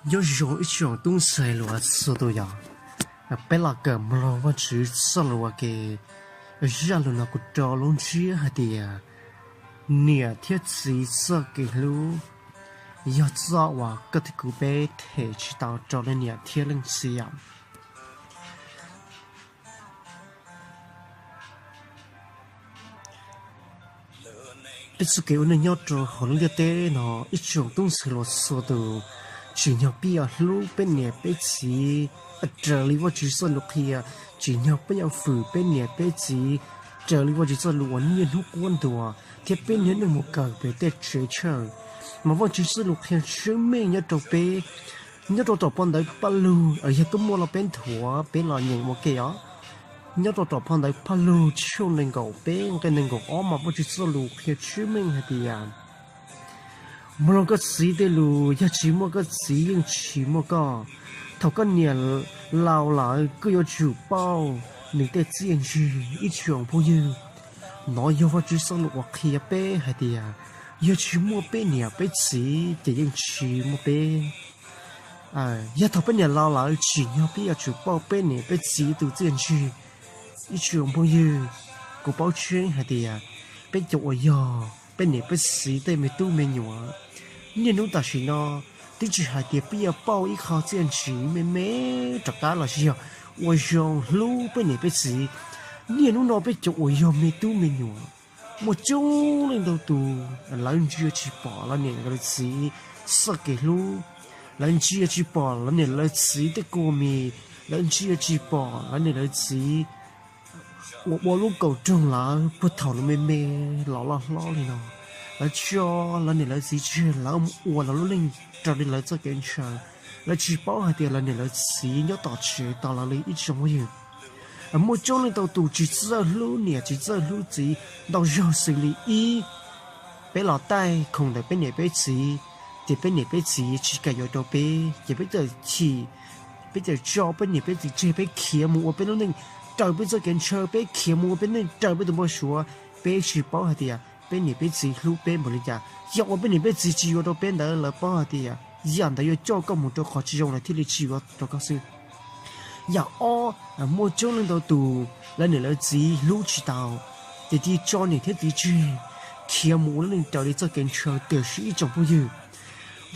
Nyob zoo ib tsoom tub ntxhais hluas txhua tus yom, peb los kawm mloog Vajtswv txoj lus ua ke. Zaj lus no kuv rau lub ntsiab hais tias niam thiab txiv txoj kev hlub yog txoj uas koj thiab kuv peb them tsis tau rau leej niam thiab leej txiv yom. Peb txoj kev ua neej nyob rau hauv lub ntiaj teb no, ib tsoom tub ntxhais hluas txhua tus, tsim nyog peb yuav hlub peb niam peb txiv raws li Vajtswv txoj lus qhia, tsim nyog peb yuav fwm peb niam peb txiv raws li Vajtswv txoj lus uas niaj hnub quab ntuas, thiab peb niaj hnub mus kawm pem tej tsev chaw. Mas Vajtswv txoj lus qhia tseeb meej nyob rau peb, nyob rau tom phau ntawv Paj Lug, yog koj muaj los peb nthuav peb los nyeem ua ke os. Nyob rau tom phau ntawv Paj Lug tshooj nees nkaum peb nqe nees nkaum ob mas Vajtswv txoj lus qhia tseeb meej hais tias, mloog koj txiv tej lus, yog tsis muaj koj txiv yeej tsis muaj koj. Thaum koj niam laus lawm koj yuav tsum pauj nws tej txiaj ntsig. Ib tsoom phooj ywg, nov yog Vajtswv txoj lus uas qhia peb hais tias, yog tsis muaj peb niam peb txiv ces yeej tsis muaj peb. Yog thaum peb niam laus lawm tsim nyog peb yuav tsum pauj peb niam peb txiv tus txiaj ntsig. Ib tsoom phooj ywg, kuv paub tseeb hais tias peb cov uas yog peb niam peb txiv tej me tub me nyuam, niaj hnub tam sim no twb tsis hais tias peb yuav pauj ib qho txiaj ntsig me me rov qab los sis yog ua zoo hlub peb niam peb txiv. Niaj hnub no peb cov uas yog me tub me nyuam, muaj coob leej ntau tus lawv ntsia tsis pom lawv niam lawv txiv txoj kev hlub, lawv ntsia tsis pom lawv niam lawv txiv tej kua mis, lawv ntsia tsis pom lawv niam lawv txiv uas ua lub kaum roog lawv puag thaum lawv me me los loj hlob li no. Lawv tso lawv niam lawv txiv tseg, lawv mus ua lawv lub neej raws li lawv txoj kev ntshaw. Lawv tsis paub hais tias lawv niam lawv txiv nyob tom tsev tos lawv li. Ib tsoom phooj ywg, muaj coob leej ntau tus tsis txawj hlub niam tsis txawj hlub txiv ntau zaug xws li ib, peb los taij khoom ntawm peb niam peb txiv, ces peb niam peb txiv tsis kam yuav rau peb ces peb txawm chim, peb txawm tso peb niam peb txiv tseg, peb khiav mus ua peb lub neej, raws peb txoj kev ntshaw, peb khiav mus ua peb neej raws peb tus npau suav. Peb tsis paub hais tias peb niam peb txiv hlub peb npaum li cas. Yam uas peb niam peb txiv tsis yuav rau peb ntawd lawv paub hais tias yam ntawd yuav coj koj mus rau qhov tsis zoo lawv thiaj li tsis yuav rau koj xwb. Yam ob, muaj coob leej ntau tus lawv niam lawv txiv hlub tsis tau, ces cia tso niam thiab txiv tseg, khiav mus ua lub neej raws li txoj kev ntshaw. Tiam sis ib tsoom phooj ywg,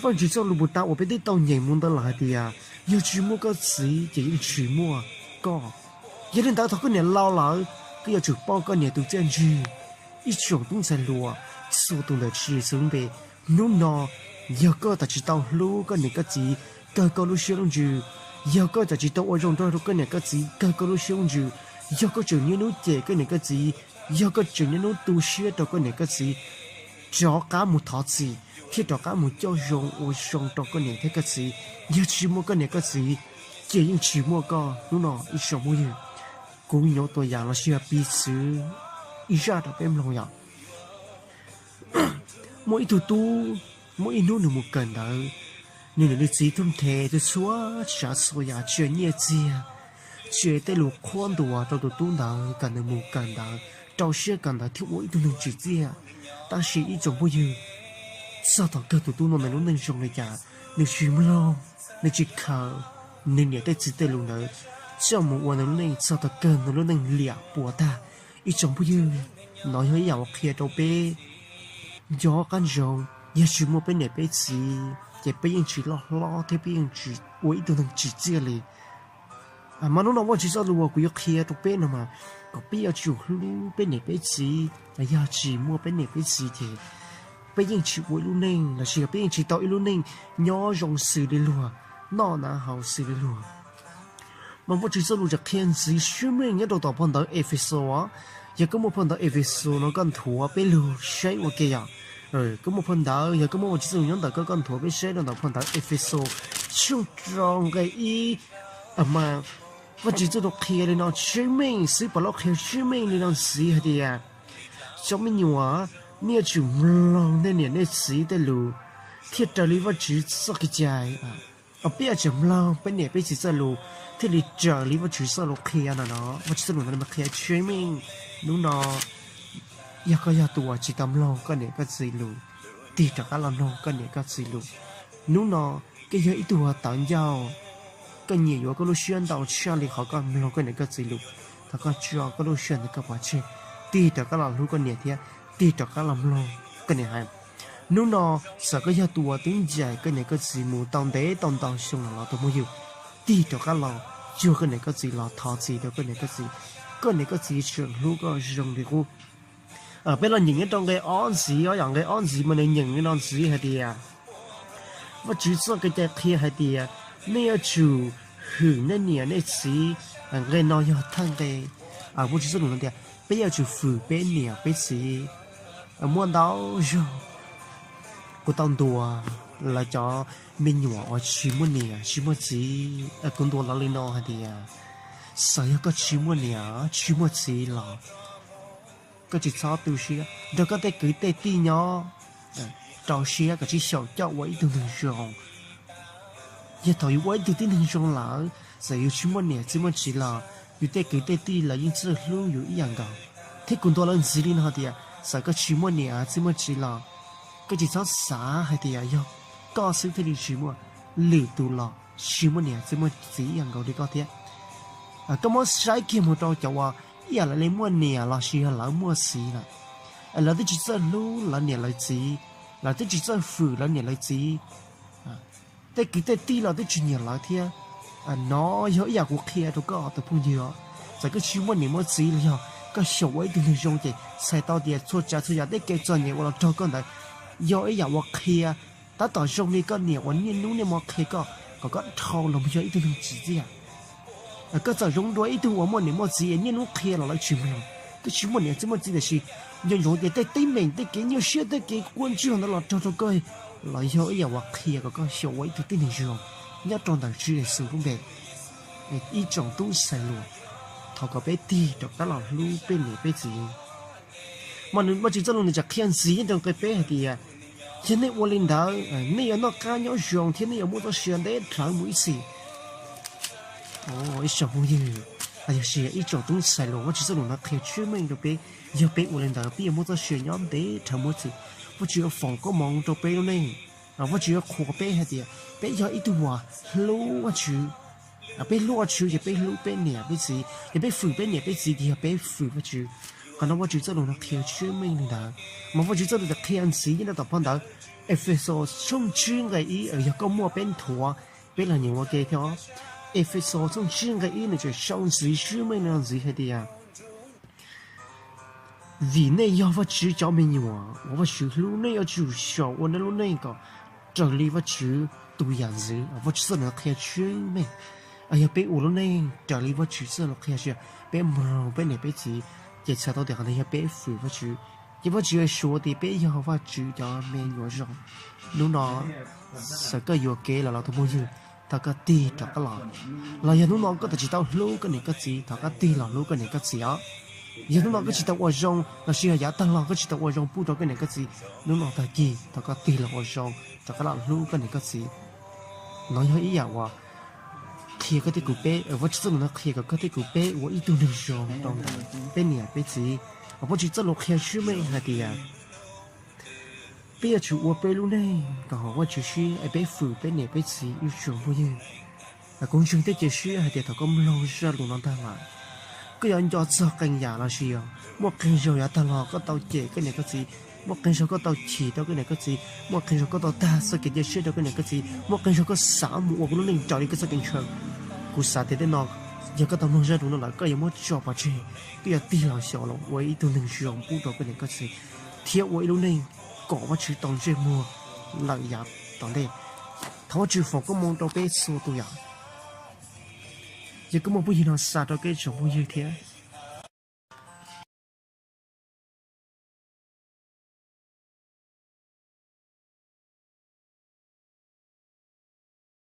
Vajtswv txoj lus puag ta uas peb twb tau nyeem mus ntawd los hais tias, yog tsis muaj koj txiv ces yeej tsis muaj koj. Yog li ntawd thaum koj niam laus lawm, koj yuav tsum pauj koj niam tus txiaj ntsig. Ib tsoom tub ntxhais hluas txhua tus ntawm Tswv Yexus lub npe, hnub no yog koj tseem tsis tau hlub koj niam koj txiv, kawg koj lub siab lub ntsws. Yog koj tseem tsis tau ua zoo nrog rau koj niam koj txiv, kawg koj lub siab lub ntsws. Yog koj tseem niaj hnub cem koj niam koj txiv, yog koj tseem niaj hnub tu siab rau koj niam koj txiv, rov qab mus thov txim thiab rov qab mus coj zoo ua zoo rau koj niam thiab koj txiv. Yog tsis muaj koj niam koj txiv, ces yeej tsis muaj koj. Hnub no ib tsoom phooj ywg, kuv yuav tua yam los sis yog piv txwv ib zaj rau peb mloog yom. Muaj ib tug tub, muaj ib hnub nws mus kawm ntawv, nws niam nws txiv tuaj nthe txhua tsav txhua yam, tsia nyiaj txiag, tsia tej lus qhuab ntuas rau tus tub ntawd kom nws mus kawm ntawv, rau siab kawm ntawv thiab ua ib tug neeg tsim txiaj. Tab sis ib tsoom phooj ywg, txog thaum kawg tus tub no nws lub neej zoo li cas? Nws tsis mloog, nws tsis khaws nws niam tej txiv tej lus ntawd coj mus ua nws lub neej, txog thaum kawg nws lub neej liam puas tag. Ib tsoom phooj ywg, no yog ib yam uas qhia rau peb nco qab ntsoov, yog tsis muaj peb niam peb txiv ces peb yeej tsis loj hlob thiab peb yeej tsis ua ib tug neeg tsim txiaj li. Mas hnub no Vajtswv txoj lus uas kuv yuav qhia rau peb no mas, kom peb yuav tsum hlub peb niam peb txiv. Yog tsis muaj peb niam peb txiv ces peb yeej tsis ua ib lub neej los sis yog peb yeej tsis tau ib lub neej nyob zoo xws li luag, noj hnav haus xws li luag. Mas Vajtswv txoj lus tseem qhia ntxiv siab meej nyob rau tom phau ntawv Efexus. Yog koj muaj phau ntawv Efexus no koj nthuav peb lug saib ua ke yom. Koj muaj phau ntawv, yog koj muaj Vajtswv txoj lus nyob ntawm koj, koj nthuav peb saib rau ntawm phau ntawv Efexus tshooj rau nqe ib. Mas Vajtswv txoj lus qhia li no siab meej xwb, Paulus qhia siab meej li no ntxiv hais tias, cov me nyuam, nej yuav tsum mloog nej niam nej txiv tej lus thiaj raws li Vajtswv txoj kev cai. Peb yuav tsum mloog peb niam peb txiv txoj lus thiaj li raws li Vajtswv txoj lus qhia no no. Vajtswv txoj lus no qhia siab meej. Hnub no yog koj yog tus uas tsis tau mloog koj niam koj txiv lus, tig rov qab los mloog koj niam koj txiv lus. Hnub no Koj yog ib tug uas tawv ncauj, koj nyiam yuav koj lub siab ntau tshaj li qhov koj mloog koj niam koj txiv lus. Thov koj tso koj lub siab ntawd koj pov tseg, tig rov qab los hlub koj niam thiab tig rov qab los mloog koj niam hais. Hnub no, txawm koj yog tus uas twb ncaim koj niam koj txiv mus tau ntev tau ntau xyoo los los tus phooj ywg, tig rov qab los cuag koj niam koj txiv los thov txim rau koj niam koj txiv. Koj niam koj txiv tseem hlub koj zoo li qub. Peb los nyeem nyob rau nqe ob ntxiv os, yog nqe ob ntxiv mas nws nyeem li no ntxiv hais tias, Vajtswv txoj kev cai qhia hais tias nej yuav tsum hwm nej niam nej txiv. Nqe no yog thawj nqe. Vajtswv txoj lus no tias peb yuav tsum hwm peb niam peb txiv. Muaj ntau zaug kuv tau ntuas lawv cov me nyuam uas tsis muaj niam tsis muaj txiv, kuv ntuas lawv li no hais tias, txawm yog koj tsis muaj niam tsis muaj txiv los koj tsis txhob tu siab, nrog koj tej kwv tej tij nyob, rau siab kom tsis xyaum coj ua ib tug neeg zoo. Yog thaum yus ua ib tug tib neeg zoo lawm, txawm yus tsis muaj niam tsis muaj txiv los yus tej kwv tej tij lawv yeej txawj hlub yus ib yam nkaus. Thiab kuv ntuas lawv ntxiv li no tias, txawm koj tsis muaj niam tsis muaj txiv los koj tsis txhob xav hais tias yog koj xwb thiaj li tsis muaj, lwm tus los tsis muaj niam tsis muaj txiv ib yam nkaus li koj thiab. Koj muab saib kiag mus rau cov uas ib yam li lawv muaj niam los sis yog lawv muaj txiv lawm, lawv twb tsis txawj hlub lawv niam lawv txiv, lawv twb tsis txawj hwm lawv niam lawv txiv. Tej kwv tej tij los twb tsis nyiam lawv thiab. No yog ib yam kuv qhia rau koj tus phooj ywg os, txawm koj tsis muaj niam muaj txiv los yog koj xyaum ua ib tug neeg zoo ces txhais tau tias txhua tsav txhua yam tej kev txom nyem uas los raug koj ntawd yog ib yam uas qhia, tab tom zoo li koj niam uas niaj hnub niaj hmo qhia koj kom koj dhau los mus yog ib tug neeg tsim txiaj. Koj txawm zoo dua ib tug uas muaj niam muaj txiv es niaj hnub qhia los lawv tsis mloog. Twb tsis muaj niam txiv muaj txiv tiam sis nco ntsoov tias tej teeb meem tej kev nyuaj siab tej kev quaj ntswg ntawd los raug rau koj los yog ib yam uas qhia kom koj xyaum ua ib tug tib neeg zoo nyob rau ntawm Tswv Yexus lub npe. Ib tsoom tub ntxhais hluas, thov kom peb tig rov qab los hlub peb niam peb txiv. Mas nws Vajtswv txoj lus nws tseem qhia ntxiv nyob rau nqe peb hais tias, yog nej ua li ntawd, nej yuav noj qab nyob zoo thiab nej yuav muaj txoj sia ntev dhawv mus ib txhis. Ib tsoom phooj ywg, yog tsis yog ib tsoom tub ntxhais hluas, Vajtswv txoj lus no qhia tseeb meej rau peb, yog peb ua li ntawd peb yuav muaj txoj sia nyob ntev dhawv mus ib txhis. Vajtswv yuav foom koob hmoov rau peb lub neej. Vajtswv yuav qhuas peb hais tias peb yog ib tug uas hlub Vajtswv. Peb hlub Vajtswv ces peb hlub peb niam peb txiv, yog peb hwm peb niam peb txiv ces yog peb hwm Vajtswv. Qhov no Vajtswv txoj lus no qhia tseeb meej li ntawd. Mas Vajtswv txoj lus tseem qhia ntxiv nyob rau tom phau ntawv Efexus tshooj tsib nqe ib, yog koj muaj peb nthuav, peb los nyeem ua ke thiab. Efexus tshooj tsib nqe ib nws tseem sau ntxiv tseeb meej li no ntxiv hais tias, vim nej yog Vajtswv cov me nyuam uas Vajtswv hlub, nej yuav tsum xyaum ua nej lub neej kom raws li Vajtswv tus yam ntxwv. Vajtswv txoj lus qhia tseeb meej, yog peb ua lub neej raws li Vajtswv txoj lus qhia, peb mloog peb niam peb txiv, ces txhais tau tias qhov ntawd yog peb hwm Vajtswv. Ces Vajtswv yuav suav tias peb yog Vajtswv cov me nyuam zoo. Hnub no, txawm koj yuam kev los los tus phooj ywg, thov koj tig rov qab los. Los yog hnub no koj tseem tsis tau hlub koj niam koj txiv, thov koj tig los hlub koj niam koj txiv os. Yog hnub no koj tsis tau ua zoo los sis yog yav tag los koj tsis tau ua zoo pub rau koj niam koj txiv, hnub no tag kis thov koj tig los ua zoo, rov qab los hlub koj niam koj txiv. No yog ib yam uas qhia koj thiab kuv peb, Vajtswv txoj lus no qhia kom koj thiab kuv peb ua ib tug neeg zoo rau ntawm peb niam peb txiv. Vajtswv txoj lus qhia tseeb meej hais tias peb yuav tsum ua peb lub neej kom haum Vajtswv siab es peb hwm peb niam peb txiv ib tsoom phooj ywg. Kuv ntseeg thiab cia siab hais tias thaum koj mloog zaj lus no tag lawm, koj yuav nco txog qee yam los sis yog muaj qee zaug yav tag los koj tau cem koj niam koj txiv, muaj qee zaug koj tau chim rau koj niam koj txiv, muaj qee zaug koj tau tag txoj kev cia siab rau koj niam koj txiv, muaj qee zaug koj xav mus ua koj lub neej raws li koj txoj kev ntshaw. Kuv xav tias tej no, yog koj tau mloog zaj lus no lawm koj yuav muab tso pov tseg, koj yuav tig los xyaum los ua ib tug neeg zoo pub rau koj niam koj txiv thiab ua ib lub neej kom Vajtswv tau ntsej muag lawm yav tom ntej. Thov Vajtswv foom koob hmoov rau peb txhua tus yom. Yog koj muaj phooj ywg no xa rau koj tsoom phooj ywg thiab.